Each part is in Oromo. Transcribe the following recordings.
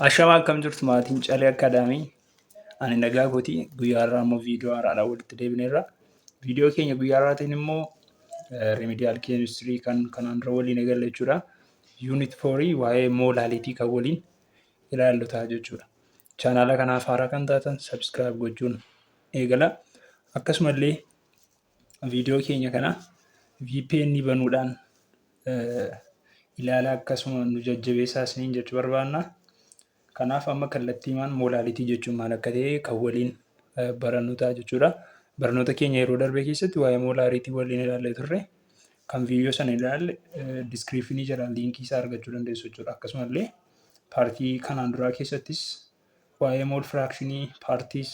Ashamaa, akkam jirtu maatiin Calee Academy? Ani nagaa kooti. Guyyaa har'aa immoo viidiyoo haaraadhaan walitti deebineerra. Viidiyoo keenya guyyaa har'aatiin immoo remedial chemistry kan kanaan dura waliin eegalle jechuudha. Unit 4 waa'ee molality kan waliin ilaallu ta'a jechuudha. Chaanaala kanaaf haaraa kan taatan subscribe gochuun eegala. Akkasumallee viidiyoo keenya kana VPN banuudhaan ilaalaa, akkasuma nu jajjabeessaa isiniin jechuu barbaanna. Kanaaf amma kallattiimaan molality jechuun maal akka ta'e kan waliin barannu ta'a jechuudha. Barnoota keenya yeroo darbe keessatti waa'ee molarity waliin ilaallee turre. Kan viidiyoo sana ilaalle description jalaan liinkii isaa argachuu dandeessu jechuudha. Akkasumallee paartii kanaan duraa keessattis waa'ee mole fraction, parts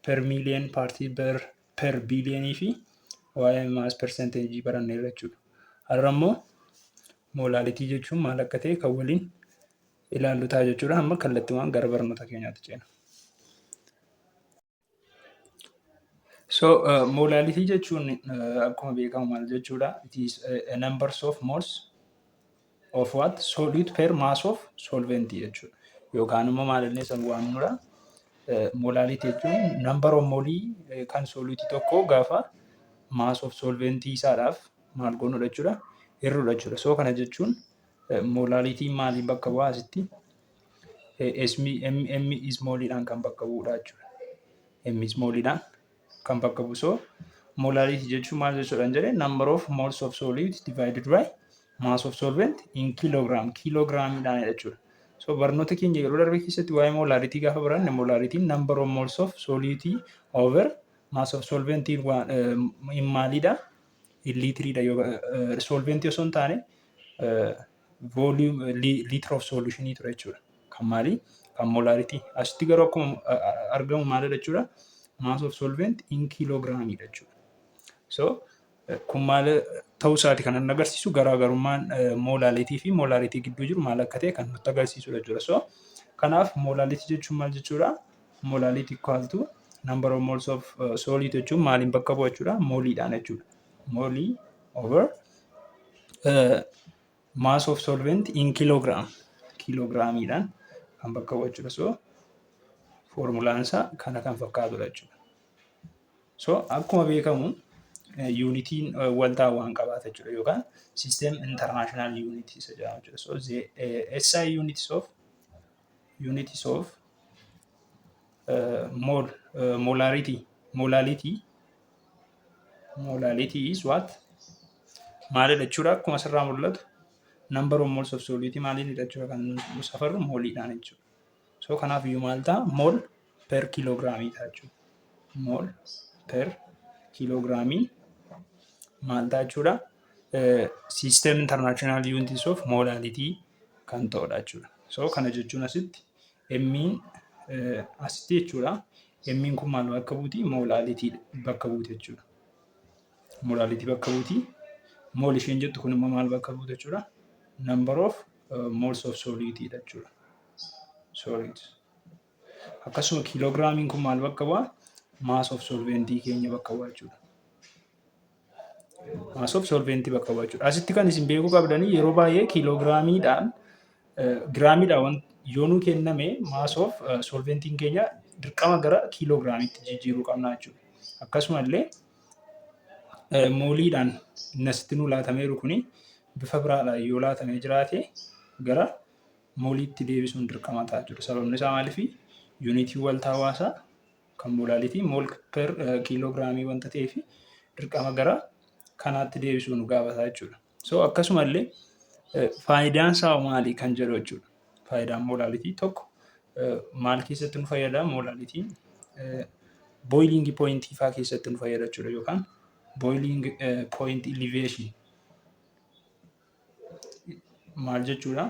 per million, parts per billion fi waa'ee mass percentage baranneerra jechuudha. Har'a immoo molality jechuun maal akka ta'e kan waliin ilaallu ta'a jechuudha. Amma kallattiiwwan gara barnoota keenyaatti ceena. So molality jechuun akkuma beekamu maal jechuudha? It is a numbers of moles of what? Solute per mass of solvent jechuudha. Yookaan immoo maal illee san waamnudha? Molality jechuun number of molii kan solute tokko gaafa mass of solvent isaadhaaf maal goonudha jechuudha? Hir'uudha jechuudha. So kana jechuun molality maaliin bakka bu'aa asitti? M M smalliidhaan kan bakka bu'udha jechuudha. M smalliidhaan kan bakka bu'u. So molality jechuun maal jechuudha jedhee, number of moles of solute divided by mass of solvent in kilogram, kiloogiraamiidhaan jechuudha. So barnoota keenya yeroo darbe keessatti waa'ee molality gaafa baranne, molalityn number of moles of solute over mass of solvent in maalidha? In liitiriidha. Solventii osoo hin taane volume liter of solution ture jechuudha. Kan maalii? Kan molality. Asitti garuu akkuma argamu maalidha jechuudha? Mass of solvent in kiiloogiraamiidha jechuudha. So kun maal ta'uu isaati kan inni agarsiisu? Garaagarummaan molality fi molarity gidduu jiru maal akka ta'e kan nutti agarsiisudha jechuudha. So kanaaf molality jechuun maal jechuudha? Molality equal to number of moles of solute jechuun maaliin bakka bu'a jechuudha? Mooliidhaan jechuudha. Moolii over mass of solvent in kilogram, kiiloogiraamiidhaan kan bakka bu'a jechuudha. So foormulaan isaa kana kan fakkaatudha jechuudha. So akkuma beekamu yuunitiin waltaa waan qabaata jechuudha, yookaan system international unit isa jedhama jechuudha. So the SI units of mole molarity molality is what? Maalidha jechuudha? Akkuma asirraa mul'atu, number of moles of solute maaliinidha jechuudha kan nu safarru? Mooliidhaan jechuudha. So kanaaf iyyuu maal ta'a? Mole per kiiloogiraamii ta'a jechuudha. Mole per kiiloogiraamii maal ta'a jechuudha? System international units of molality kan ta'udha jechuudha. So kana jechuun asitti M'n asitti jechuudha. M'n kun maal bakka buuti? Molality bakka buuti jechuudha. Molality bakka buuti. Mole isheen jettu kun immoo maal bakka buuti jechuudha? Number of moles of solute dha jechuudha. Solute. Akkasuma kiiloogiraamiin kun maal bakka bu'a? Mass of solventii keenya bakka bu'a jechuudha. Mass of solventii bakka bu'a jechuudha. Asitti kan isin beekuu qabdanii, yeroo baay'ee kiiloogiraamiidhaan, giraamiidhaan yoo nuu kenname, mass of solventiin keenya dirqama gara kiiloogiraamiitti jijjiiruu qabna jechuudha. Akkasuma illee mooliidhaan inni asitti nuu laatameeru kuni bifa biraadhaan yoo laatamee jiraate, gara mooliitti deebisuun dirqama ta'a jechuudha. Sababni isaa maaliifi? Yuunitiin waltaa hawaasaa kan molality mole per kiiloogiraamii wanta ta'eef, dirqama gara kanaatti deebisuu nu gaafata jechuudha. So akkasuma illee faayidaan isaa maali kan jedhu jechuudha. Faayidaan molality tokko maal keessatti nu fayyada? Molalityn boiling point faa keessatti nu fayyada jechuudha, yookaan boiling point elevation maal jechuudha?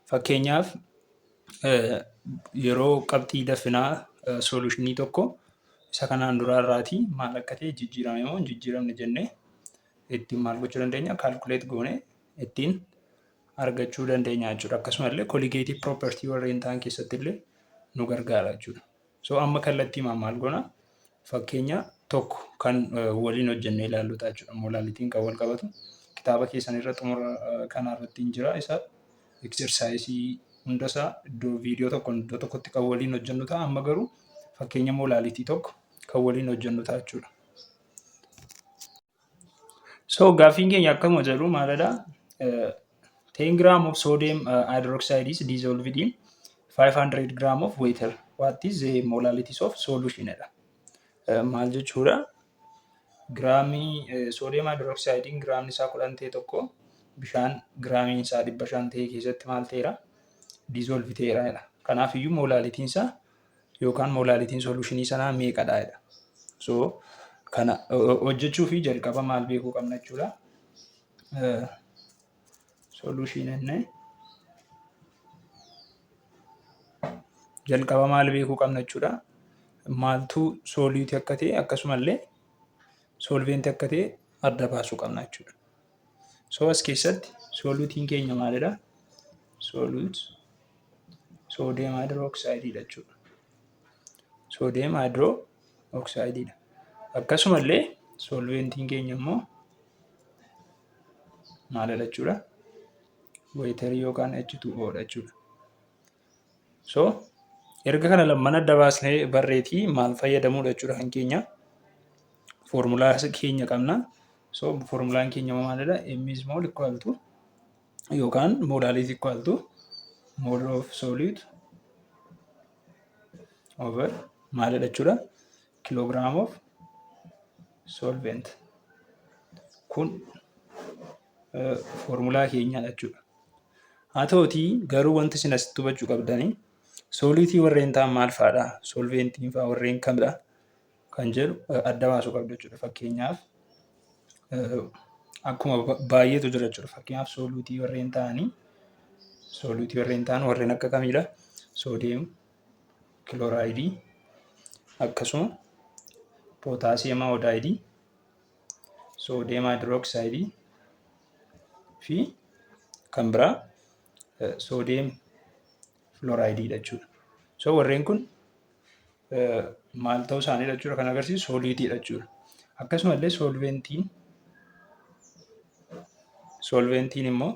Fakkeenyaaf, yeroo qabxii daffinaa solutionii tokko isa kanaan duraa irraatii maal akka ta'e, jijjiirame moo hin jijjiiramne jennee ittiin maal gochuu dandeenya? Calculate goonee ittiin argachuu dandeenya jechuudha. Akkasuma illee colligative property warreen ta'an keessatti illee nu gargaara jechuudha. So amma kallattii maal goona? Fakkeenya tokko kan waliin hojjennee ilaallu ta'a jechuudha. Molalityn kan wal qabatu kitaaba keessan irra xumura kanaa irratti hin jira, isa Exercise hundasaa iddoo viidiyoo tokkoon iddoo tokkotti kan waliin hojjennu ta'a. Amma garuu fakkeenya molality tokko kan waliin hojjennu ta'a jechuudha. So gaaffiin keenya akkuma jedhu maalidha? 10 gram of sodium hydroxide is dissolved in 500 gram of water. What is the molality of solution jedha. Maal jechuudha? Giraamii sodium hydroxide giraamni isaa 10 ta'e tokko bishaan giraamiin isaa 500 ta'e keessatti maal ta'eera? Dissolve ta'eera jedha. Kanaaf iyyuu molalityn isaa yookaan molalityn solutionii sanaa meeqadha jedha. So kana hojjechuu fi jalqaba maal beekuu qabna jechuudha? Solution jennee jalqaba maal beekuu qabna jechuudha? Maaltu solute akka ta'e, akkasumallee solvent akka ta'e adda baasuu qabna jechuudha. So as keessatti soluteiin keenya maalidha? Solute sodium hydroxide jechuudha. Sodium hydroxide dha. Akkasumallee solventiin keenya immoo maalidha jechuudha? Waterii yookaan H2O dha jechuudha. So erga kana lamman adda baasnee barreetii maal fayyadamuudha jechuudha kan keenya? Foormulaa keenya qabna. So foormulaan keenya maalidha? M is mole equal to yookaan molality equal to mole of solute over maalidha jechuudha? Kilogram of solvent. Kun foormulaa keenyadha jechuudha. Haa ta'utii garuu wanti isin asitti hubachuu qabdanii solute warreen ta'an maal fa'aadha? Solventiin fa'aa warreen kamidha? Kan jedhu adda baasuu qabdu jechuudha. Fakkeenyaaf akkuma baay'eetu jira jechuudha. Fakkeenyaaf solute warreen ta'an warreen akka kamiidha? Sodium chloride, akkasuma potassium iodide, sodium hydroxide fi kan biraa sodium fluoride jechuudha. So warreen kun maal ta'uu isaaniidha jechuudha kan agarsiisu? Soluteiidha jechuudha. Akkasumallee solventiin immoo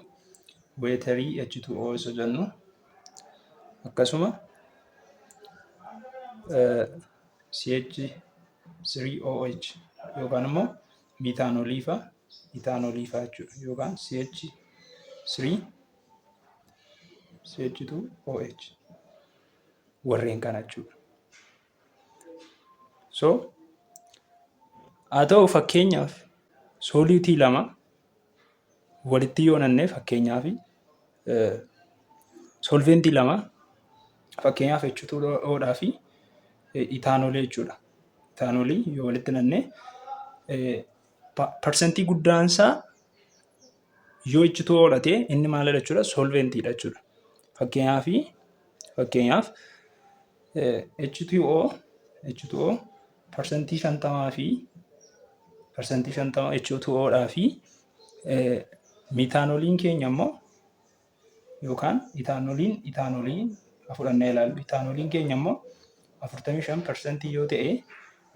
waterii H2O isa jennu, akkasuma CH3OH yookaan immoo methanolii fa'a, ethanolii fa'a jechuudha, yookaan CH3 CH2OH warreen kana jechuudha. So haa ta'u, fakkeenyaaf solute lama walitti yoo nannee, fakkeenyaaf solventii lama, fakkeenyaaf H2O dhaa fi ethanolii jechuudha. Ethanolii yoo walitti nannee, parsentii guddaan isaa yoo H2O dha ta'e, inni maalidha jechuudha? Solventiidha jechuudha. Fakkeenyaaf H2O 50% fi 50% H2O dhaa fi methanoliin keenya immoo yookaan ethanoliin fudhannee ilaallu, ethanoliin keenya immoo 45% yoo ta'e,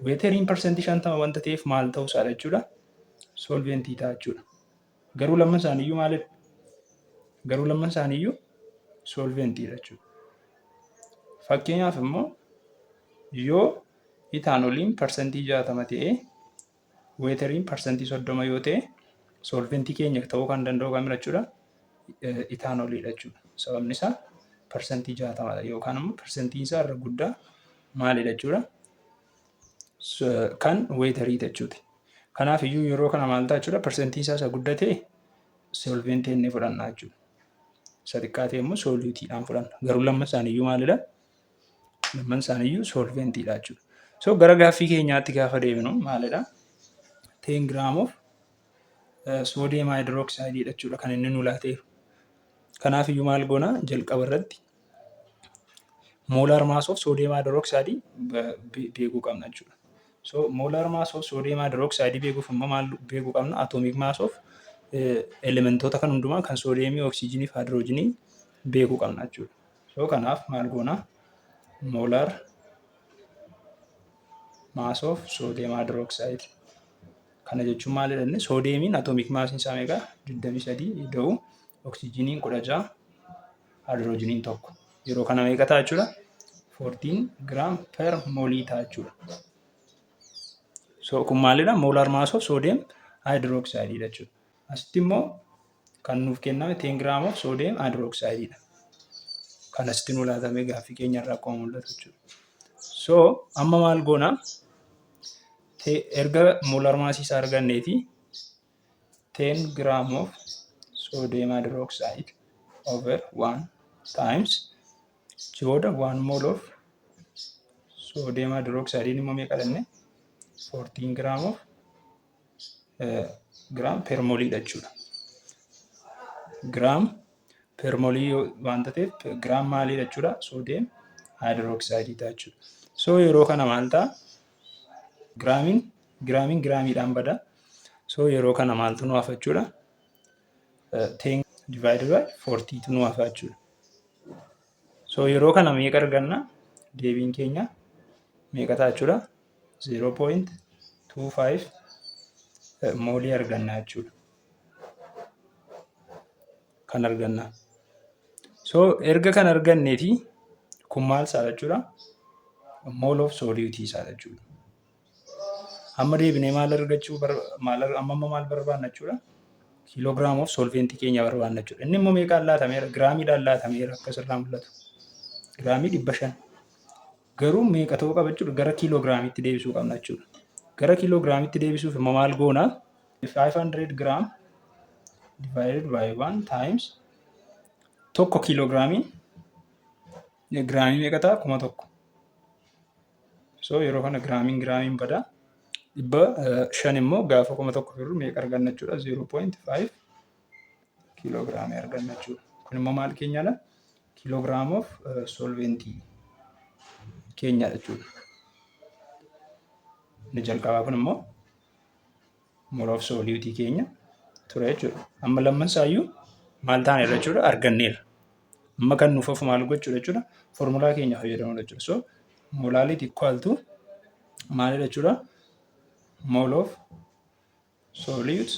wateriin 50% wanta ta'eef maal ta'uu isaadha jechuudha? Solventii ta'a jechuudha. Garuu lamman isaaniiyyuu maalidha? Garuu lamman isaaniiyyuu solventiidha jechuudha. Fakkeenyaaf immoo yoo ethanoliin 60% ta'ee wateriin 30% yoo ta'e, solventii keenya ta'uu kan danda'u kamidha jechuudha? Ethanoliidha jechuudha. Sababni isaa 60%dha yookaan immoo parsentiin isaa irra guddaa maalidha jechuudha? Kan waterii jechuuti. Kanaaf iyyuu yeroo kana maal ta'a jechuudha? Parsentiin isaa isa guddaa ta'e solventii inni fudhanna jechuudha. Isa xiqqaa ta'e immoo soluteiidhaan fudhanna. Garuu lamman isaaniiyyuu maalidha? Lamman isaaniiyyuu solventiidha jechuudha. So gara gaaffii keenyaatti gaafa deebinu maalidha? 10 gram of sodium hydroxide jechuudha kan inni nu laateeru. Kanaaf iyyuu maal goona? Jalqaba irratti molar mass of sodium hydroxide beekuu qabna jechuudha. So molar mass of sodium hydroxide beekuuf immoo maal beekuu qabna? Atomic mass of elementoota kan hundumaa, kan sodiumii, oksijiinii fi haayidroojinii beekuu qabna jechuudha. So kanaaf maal goona? Molar mass of sodium hydroxide. Kana jechuun maalidha inni? Sodiumiin atomic massiin isaa meeqa? 23 ida'u oksijiiniin 16 Haayidroojiniin tokko. Yeroo kana meeqa ta'a jechuudha? 14 gram per moolii ta'a jechuudha. So kun maalidha? Molar mass of sodium hydroxide jechuudha. Asitti immoo kan nuuf kenname 10 gram of sodium hydroxide dha. Kan asitti nu laatamee gaaffii keenya irraa akkuma mul'atu jechuudha. So amma maal goona? Erga molar mass isaa arganneeti, 10 gram of sodium hydroxide over 1 times achi booda 1 mole of sodium hydroxide immoo meeqa jenne? 14 gram of gram per mooliidha jechuudha. Gram per moolii waanta ta'eef gram maaliidha jechuudha? Sodium hydroxide ta'a jechuudha. So yeroo kana maal ta'a? Giraamiin giraamiin giraamiidhaan bada. So yeroo kana maaltu nu hafa jechuudha? 10 divided by 40 tu nu hafa jechuudha. So yeroo kana meeqa arganna? Deebiin keenya meeqa ta'a jechuudha? 0.25 moolii arganna jechuudha. Kan arganna. So erga kan arganneeti, kun maal isaa jechuudha? Mole of solute isaa jechuudha. Amma deebinee maal argachuu, maal amma maal barbaanna jechuudha? Kilogram of solventii keenya barbaanna jechuudha. Inni immoo meeqaan laatameera? Giraamiidhaan laatameera akka asirraa mul'atu. Giraamii 500. Garuu meeqa ta'uu qaba jechuudha? Gara kiiloogiraamiitti deebisuu qabna jechuudha. Gara kiiloogiraamiitti deebisuuf immoo maal goona? 500 gram divided by 1 times 1 kiiloogiraamiin giraamii meeqa ta'a? 1000. So yeroo kana giraamiin giraamiin badaa. 500 immoo gaafa 1000 hirru meeqa arganna jechuudha? 0.5 kiiloogiraamii arganna jechuudha. Kun immoo maal keenyadha? Kilogram of solventii keenyadha jechuudha. Inni jalqabaa kun immoo mole of soluteii keenya ture jechuudha. Amma lamman isaayyuu maal taaneerra jechuudha? Arganneerra. Amma kan nuuf hafu maal gochuudha jechuudha? Foormulaa keenya fayyadamuudha jechuudha. So molality equal to maalidha jechuudha? Mole of solute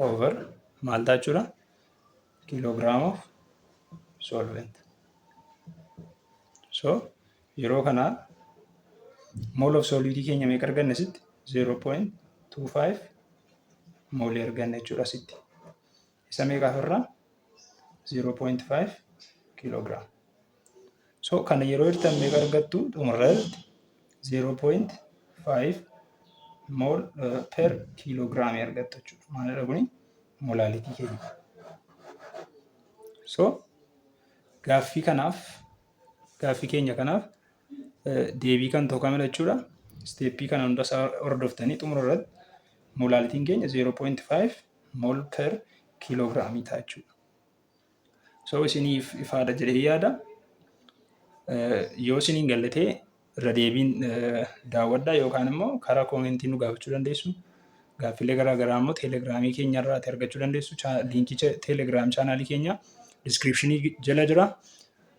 over maal ta'a jechuudha? Kilogram of solvent. So yeroo kana mole of soluteii keenya meeqa arganne asitti? 0.25 moolii arganne jechuudha asitti. Isa meeqaaf irraa? 0.5 kilogram. So kana yeroo hirtan meeqa argattu? Xumurratti 0.5 mole per kiiloogiraamii argattu jechuudha. Maalidha kuni? Molality keenya. So gaaffii kanaaf, gaaffii keenya kanaaf deebii kan ta'u kamidha jechuudha? Steppii kana hunda isaa hordoftanii xumura irratti molalityn keenya 0.5 mole per kiiloogiraamii ta'a jechuudha. So isiniif ifaadha jedhee yaada. Yoo isiniin galle ta'e irra deebiin daawwadhaa yookaan immoo karaa commentii nu gaafachuu dandeessu. Gaaffiilee garaa garaa immoo teelegiraamii keenya irraati argachuu dandeessu. Linkii Telegram channelii keenya descriptionii jala jira.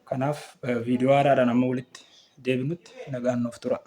Kanaaf viidiyoo haaraadhaan amma walitti deebinutti nagaan nuuf tura.